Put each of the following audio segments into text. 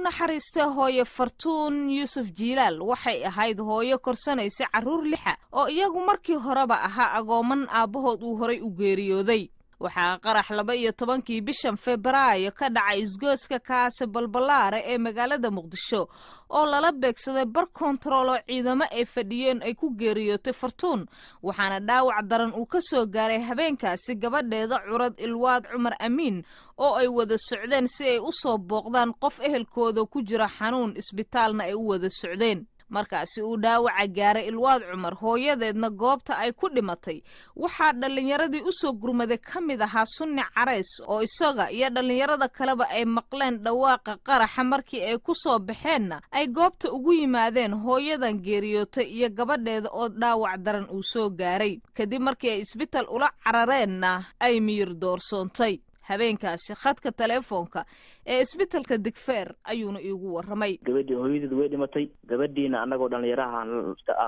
Naxariista hooye Fartuun Yuusuf Jiilaal waxay ahayd hooyo korsanaysa carruur lixa oo iyagu markii horeba ahaa agooman aabbahood uu horay u geeriyooday. Waxaa qarax 12-kii bishan Febraayo ka dhacay isgooska Kaase Balbalaare ee magaalada Muqdisho oo lala beegsaday bar kontarool oo ciidamo ay fadhiyeen ay ku geeriyootay Fartuun, waxaana dhaawac daran uu ka soo gaaray habeenkaasi gabadheeda curad, Ilwaad Cumar Amiin, oo ay wada socdeen si ay u soo booqdaan qof ehelkooda ku jira xanuun, isbitaalna ay u wada socdeen. Markaasi uu dhaawaca gaaray Ilwaad Cumar, hooyadeedna goobta ay ku dhimatay, waxaa dhallinyaradii u soo gurmaday ka mid ahaa Sunni Carays, oo isaga iyo dhallinyarada kaleba ay maqleen dhawaaqa qaraxa. Markii ay ku soo baxeenna ay goobta ugu yimaadeen hooyadan geeriyootay iyo gabadheeda oo dhaawac daran uu soo gaaray. Kadib markii ay isbital ula carareenna ay miyir doorsoontay. Habeenkaasi khadka teleefoonka ee isbitalka Digfeer ayuuna iigu warramay. Gabadhii hooyadeed way dhimatay. Gabadhiina annagoo dhalinyaraha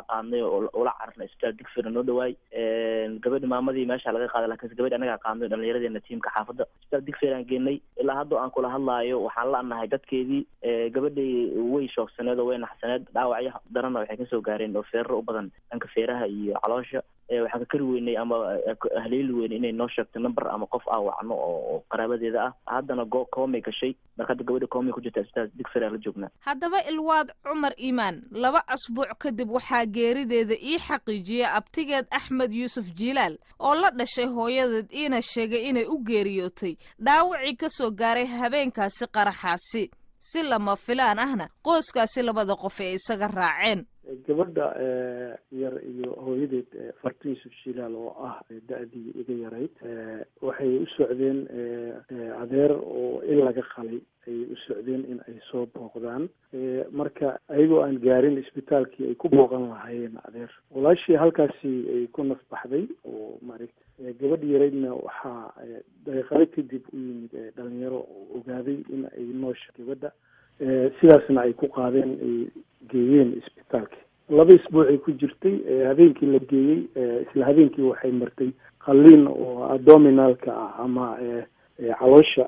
qaadnay oo ula cararnay isbitaal Digfeerna noo dhawaay. Gabadhi maamadii meesha laga qaaday, lakiinse gabadhi annagaa qaadnay, dhalinyaradeena tiimka xaafadda. Isbitaal Digfeer aan geenay. Ilaa hadda aan kula hadlaayo waxaan la'nahay dadkeedii. Gabadhii way shoogsaneed oo way naxsaneed. Dhaawacyo daranna waxay kasoo gaareen oo feeraro u badan, dhanka feeraha iyo caloosha. Waxaan ka kari weynay ama haleeli weynay inay noo sheegto number ama qof aan wacno oo qaraabadeeda ah. Haddana go koomay gashay. Marka hadda gabadha koomay ku jirta, isbitaal Digfeer aan la joognaa. Haddaba Ilwaad Cumar Iimaan 2 asbuuc kadib waxaa geerideeda ii xaqiijiyey abtigeed Axmed Yuusuf Jiilaal oo la dhashay hooyadeed, iina sheegay inay u geeriyootay dhaawacii ka soo gaaray habeenkaasi qaraxaasi. Si lama filaan ahna qoyskaasi labada qof ee isaga raaceen. Gabadha yar iyo hooyadeed, Fartuun Yuusuf Shilaal, oo ah da-dii iga yarayd, waxay u socdeen adeer oo il laga qalay ayay u socdeen in ay soo booqdaan. Marka ayagoo aan gaarin isbitaalkii ay ku booqan lahaayeen adeer, walaashii halkaasi ay ku nafbaxday oo maaragta. Gabadhi yaraydna waxaa daqiiqado kadib u yimid dhalinyaro oo ogaaday in ay noosha gabadha, sidaasna ay ku qaadeen, ay geeyeen isbitaalki. 2 isbuucay ku jirtay. Habeenkii la geeyey, isla habeenkii waxay martay qalliin oo abdominalka ah ama caloosha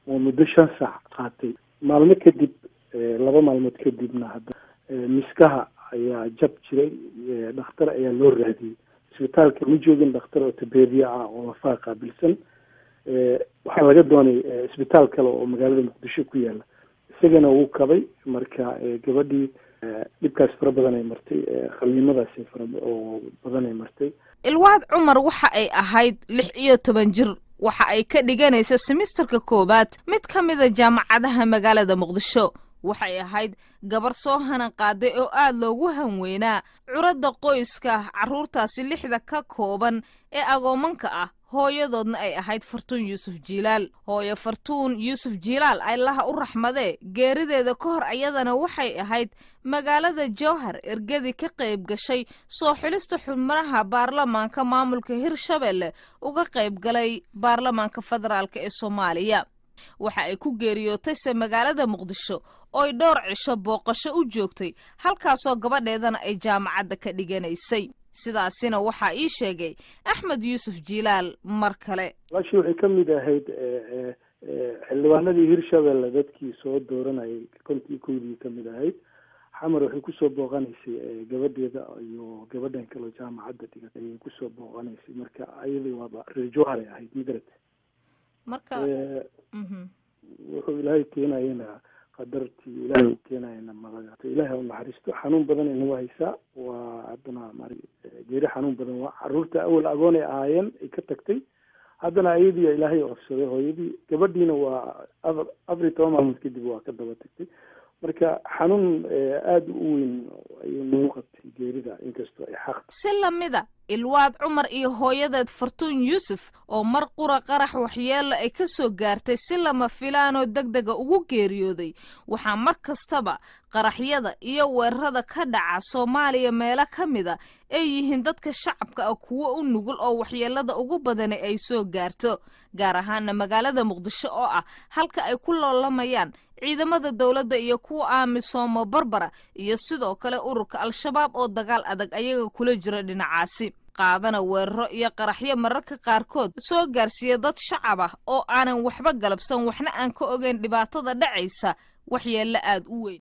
oo muddo 5 saac qaatay. Maalmo kadib, 2 maalmood kadibna, hadda miskaha ayaa jab jiray. Dhakhtar ayaa loo raadiyey. Isbitaalka ma joogin dhakhtar orthopedic ah oo lafaha qaabilsan. Waxaa laga doonay isbitaal kale oo magaalada Muqdisho ku yaala, isagana wuu kabay. Marka gabadhii dhibkaas fara badan ay martay, qalliimadaasi fara oo badan ay martay. Ilwaad Cumar waxa ay ahayd 16 jir. Waxa ay ka dhiganaysa semisterka koowaad mid ka mida jaamacadaha magaalada Muqdisho. Waxay ahayd gabar soo hanan qaaday oo aad loogu hanweynaa, curadda qoyska carruurtaasi lixda ka kooban ee agoomanka ah, hooyadoodna ay ahayd Fartuun Yuusuf Jiilaal. Hooyo Fartuun Yuusuf Jiilaal, Allaha u raxmadee, geerideeda ka hor ayadana waxay ahayd magaalada Jowhar ergadii ka qayb gashay soo xulista xubnaha baarlamaanka maamulka Hirshabelle uga qayb galay baarlamaanka federaalka ee Soomaaliya. Waxa ay ku geeriyootayse magaalada Muqdisho ooy dhowr cisho booqasho u joogtay, halkaasoo gabadheedana ay jaamacadda ka dhiganaysay. Sidaasina waxaa ii sheegay Axmed Yuusuf Jiilaal mar kale. Walaashii waxay ka mid ahayd xildhibaanadii Hirshabelle dadkii soo dooranayay, 51-dii ka mid ahayd. Xamar waxay kusoo booqanaysay gabadheeda iyo gabadhan kaleo jaamacadda dhigat ayay kusoo booqanaysay. Marka ayadii waaba reer Jowhar ay ahayd, magarad. Marka Wuxuu Ilaahay keenayana, qadartii Ilaahay uu keenayana malaga. Ilaahay u naxariisto. Xanuun badan inagu haysaa waa haddana geeri xanuun badan. Waa caruurta awal agoon ay ahaayeen ay ka tagtay, haddana ayadii Ilaahay codsaday hooyadii. Gabadhiina waa 14 maalmood kadib waa ka daba tagtay. Marka xanuun aada u weyn ayuu nagu qabtay geerida, inkastoo ay xaq Si lamida Ilwaad Cumar iyo hooyadeed Fartuun Yuusuf oo mar qura qarax waxyeella ay ka soo gaartay si lama filaanoo deg dega ugu geeriyooday, waxaa mar kastaba qaraxyada iyo weerarada ka dhaca Soomaaliya meelo ka mida ay yihiin dadka shacabka ah kuwo u nugul oo waxyeellada ugu badani ay soo gaarto, gaar ahaana magaalada Muqdisho oo ah halka ay ku loolamayaan ciidamada dowladda iyo kuwa AMISOM barbara iyo sidoo kale ururka Al-Shabaab oo dagaal adag ayaga kula jira dhinacaasi, qaadana weeraro iyo qaraxyo mararka qaarkood soo gaarsiiya dad shacab ah oo aanan waxba galabsan, waxna aan ka ogeyn dhibaatada dhacaysa. Waxyeello aad u weyn.